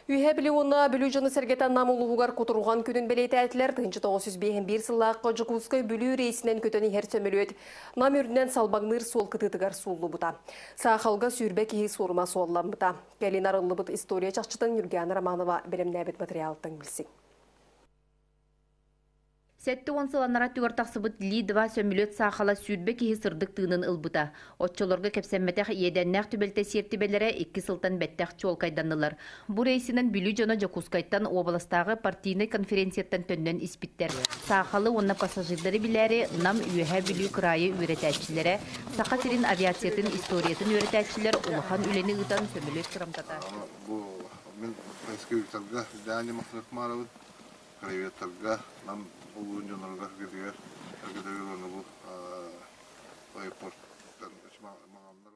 Үөһээ Бүлүү уонна Бүлүү дьоно-сэргэтэ Нам улууһугар кутурҕан күнүн бэлиэтээтилэр. 1951 сыллаахха Дьокуускай Бүлүү рейсинэн көтөн иһэр сөмөлүөт Нам үрдүнэн салбаҥныыр суол кытыытыгар сууллубута. Саахалга сүүрбэ киһи суорума суолламмыта. Кэлин арыллыбыт история чахчытын Ньургуяна Романова бэлэмнээбит матырыйаалыттан билсиҥ. 70 сыл анараа өттүгэр тахсыбыт Ли-2 сөмөлүөт саахала 20 киһи сырдык тыынын ылбыта. Оччолорго кэпсэммэтэх иэдээннээх түбэлтэ сиэртибэлэрэ икки сылтан бэттэх чуолкайданнылар. Бу рейсинэн Бүлүү дьоно Дьокуускайтан уобаластааҕы партийнай конференцияттан төннөн испиттэр. Саахалы уонна пассажирдары билээри Нам, Үөһээ Бүлүү кыраайы үөрэтээччилэрэ, Саха сирин авиациятын историятын үөрэтээччилэр улахан үлэни ыытан сөмөлүөт кырамтата Бу мин поисковиктарга Дани Махмаровын краеведтарга, Нам улуун дьонноругар кытыгар эргэтэ уонна бу аэропорттан маҥаннар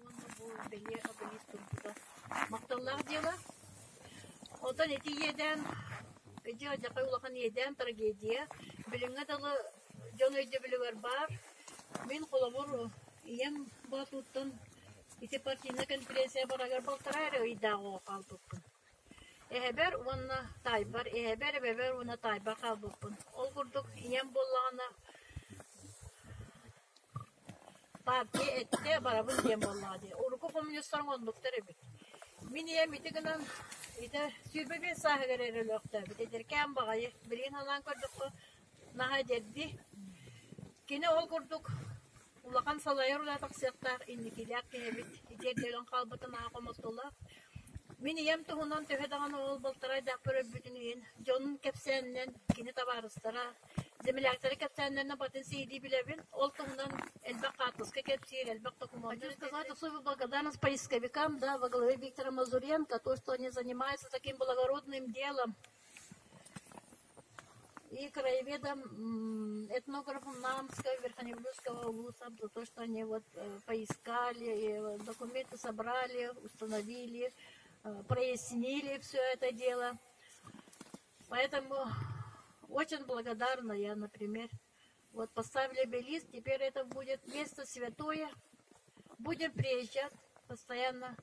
Уонна бу бэлиэ обелиск турбута махталлаах дьыала. Оттон ити иэдээн, ити алдьархай улахан иэдээн, трагедия. Билиҥҥэ дылы дьон өйдөбүлүгэр баар. Мин холобур ийэм Боотуттан ити партийнай конференция барарыгар балтараа эрэ ыйдаах оҕо хаалбыппын. Эһэбэр уонна таайбар, эһэбэр, эбэбэр уонна таайбар хаалбыппын. Ол курдук ийэм буоллаҕына партия эттэ барабын диэн буоллаҕа дии. Урукку коммунистарыҥ оннуктар эбит. Мин ийэм ити гынан ити 25 сааһыгар эрэ өлөөхтөөбүт. Эдэркээн баҕайы. Билигин санаан көрдөххө наһаа эдэрдии. Кини ол курдук улахан салайар үлэ тахсыахтаах инникилээх киһи эбит. Ити эрдэ өлөн хаалбыта наһаа хомолтолоох. Мин ийэм туһунан төһө даҕаны ол балтарайдаахпар өлбүтүн иһин, дьонун кэпсээнинэн, кини табаарыстара, земляктара кэпсээннэринэн батын сиһилии билэбин. Ол туһунан элбэх хаартыска кэпсиир, элбэх докумуоннар. Хочу сказать особую благодарность поисковикам, да, во главе Виктора Мазуренко, то, что они занимаются таким благородным делом. И краеведам, этнографам Намского, Верхневилюйского улуса за то, что они вот поискали, документы собрали, установили, прояснили все это дело. Поэтому очень благодарна я, например. Вот поставили обелиск, теперь это будет место святое. Будем приезжать постоянно.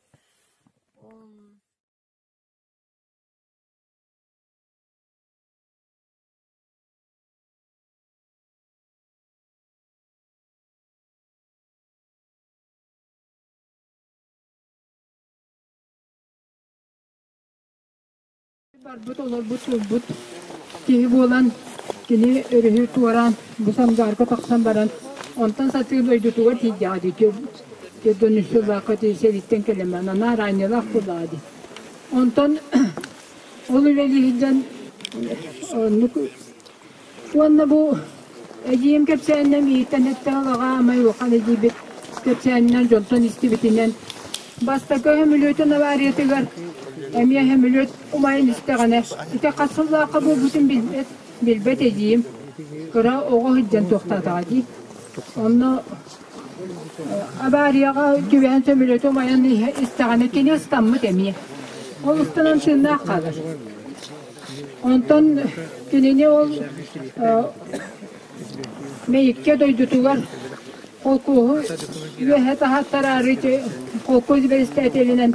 Барбыт, олорбут, турбут киһи буолан, кини өрүһү туораан, бу Сангаарга тахсан баран, онтон сатыы дойдутугар тиийдэҕэ дии, төрдөн үс сыллаахха сэрииттэн кэлэмэн, анаа араанньалаах буоллаҕа дии. Онтон Ол үлэлии сылдьан оннук уонна бу эдьиийим кэпсээнинэн биһиттэн эттэҕэ аҕа улахан эдьиийбит кэпсээнинэн дьонтон истибитинэн бастакы сөмөлүөтүн авариятыгар эмиэ сөмөлүөт умайан истэҕинэ ити хас сыллаахха буолбутун билбэт билбэт эдьиийим кыра оҕо сылдьан туохтаатаҕа дии онно Аварияҕа түбэһэн сөмөлүөтү умайан истэҕинэ кини ыстаммыт эмиэ. Ол ыстанан тыыннаах хаалар. Онтон кинини ол Мэйиккэ дойдутугар холкуоһу үөһэ таһааттараары холкуос бэрэстээтэлинэн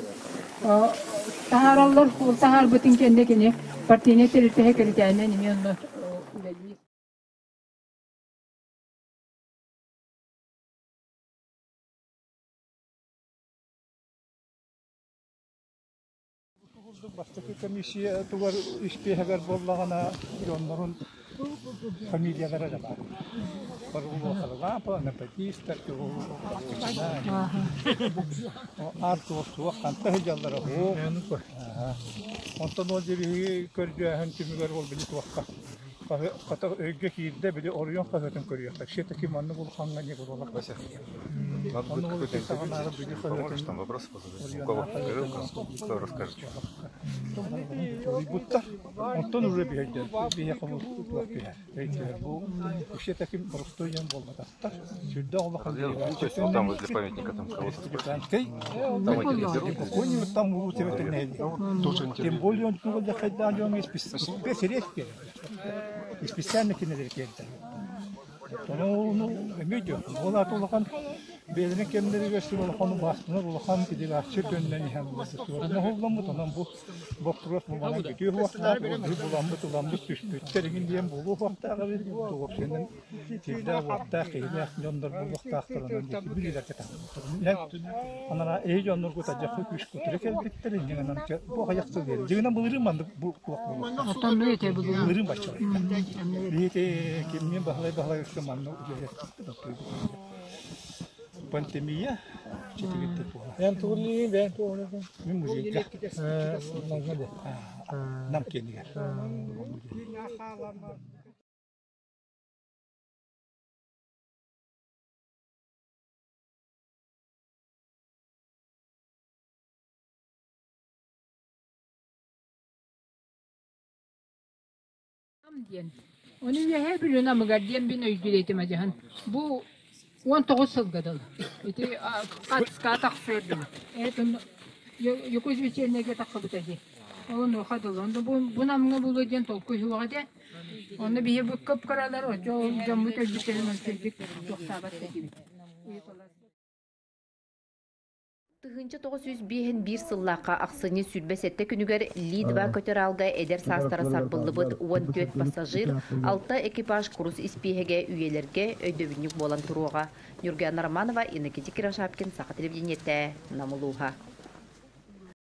таһаараллар. Ол таһаарбытын кэннэ кини партийнай тэрилтэ сэкирэтээринэн эмиэ онно үлэлиир. Бастакы комиссия тугар испиэһэгэр буоллаҕына дьоннорун фамилиялара эрэ баар. Парлампа, Напатистар, Артур суох ханта сылдьаллара суох. Онтон ол дьириһиги көрдөөһүн түмүгэр ол били туохха Хата өйгө киирдэ, били оройуон хаһыатын көрүөххэ. Все-таки маннык улахаҥҥа не буолалар. Надо будет какое-то интервью взять, если поможешь, там вопросы позадать. У кого кто расскажет. Буттар. Онтон уже биһэрдэр биһиэхэ бу туох түһэр. Өйдүөр бу вообще таким простой дьон буолбатахтар. Сүрдээх улахан Ну, то есть вот там возле памятника там кого-то спросить. Там эти не берут. Какой-нибудь там Тоже Тем более он спецрейс специально кинелер келді. Ону эмиэ ол аата улахан бэйэлэрин кэмнэригэр сир улахан убаастанар улахан делегация төннөн иһэн оҥоһулламмыт. Онон бу боппуруос бу манан бүтүө суохтаах, бу буламмыт уламмыт түспүттэр иҥин диэн буолуо суохтаах эбит. Тугопсуйанан сирдээх уоттаах киһилээх дьоннор буолуохтаахтар онон диэки билиилэргэ таһыммыттар. Анараа эһи дьонноргут адьахы күүскүтүрэ кэлбиттэр инньэ бу аҕыйах сыл диэн. Дьиҥинэн былырыын маннык бу туох буолуохтаах. Былырыын баччалайда. Биһиги кимниин Баһылай Баһылайовичка манна үлэлэспиппит Пандемия читигирдик буола. Эн тугун бэйэн тугун Мин музейга. Нам киэнигэр. Диэн. Ону үөһээ Бүлүү Намыгар диэн мин өйдүүр этим адьаһын. Бу 19 сылга дылы. Ити хатыска тахсыар дылы. Этин Якутск вечернэйгэ тахсыбыта дии. Ол онуоха дылы. Онно бу, бу Намҥа булуо диэн толкуй суоҕа этэ. Онно биһи бу кып-кыралар оччо дьоммут өлбүттэрин онтурдук туохтаабат этибит. 1951 сыллаахха ахсынньы 27 күнүгэр Ли-2 көтөр аалга эдэр саастара сарбыллыбыт 14 пассажир, 6 экипаж курус испииһэгэ үйэлэргэ өйдөбүнньүк буолан туруоҕа. Нюргуяна Романова, Иннокентий Кирашапкин, Саха телевидениетэ, Нам улууһа.